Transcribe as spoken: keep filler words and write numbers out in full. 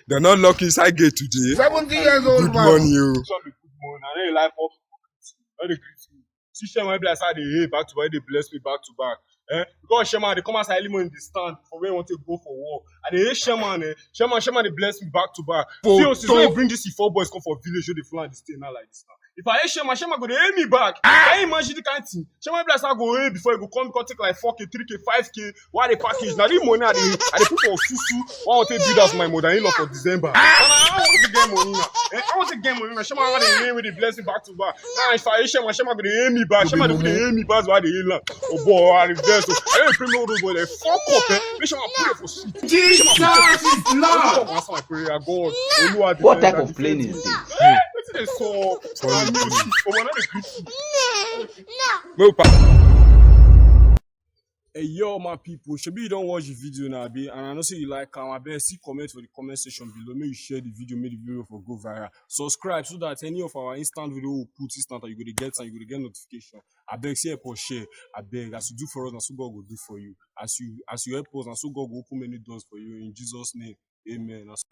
Dem no lock inside gate today. Seventy years old Good man. Morning o. Some be good morning. I no dey like up. I no dey greet you. See Shema be like say I dey hail back to back, dey bless me back to back. Eh? Because Shema dey come outside early morning dey stand for where he want to go for work. I dey hail Shema, eh? Shema, Shema dey bless me back to back. See, oh, since when you bring this four boys come for village, you dey fly this thing now like this now. If I hail Shema, Shema go dey hail me back. Can you imagine the kind thing? Shema be like say I go hail before you go come, come take like four K, three K, five K. Why the package? Now the money I dey, I dey put for susu. Why I want to do that for my mother-in-law for December? And I want to get money now. Eh, I want to get money now. Shema, I want to hail with the blessing back to back. Now if I hail Shema, Shema go dey hail me back. Shema dey hail me back. Why dey hail am? Oh boy, I dey vex. Oh. I dey pray make all those boys dey fuck up. Eh? Make Shema put it for shit. Make Shema put it for shit. Make Shema answer my prayer, God. Oluwa, What defend type and of plane defend is me. This? Eh, wetin dey sup? I know this. Oh, I no dey greet you. Mo pa. Hey yo, my people, shebi you don watch the video now, abi? And I know say you like am. Abeg, see comment for the comment section below. Make you share the video, make the video for go viral. Subscribe so that any of our instant video we put instant, you go dey get and you go dey get notification. Abeg, see help us share. Abeg, as you do for us, na so God go do for you. As you as you help us, na so God go open many doors for you in Jesus' name. Amen. Na so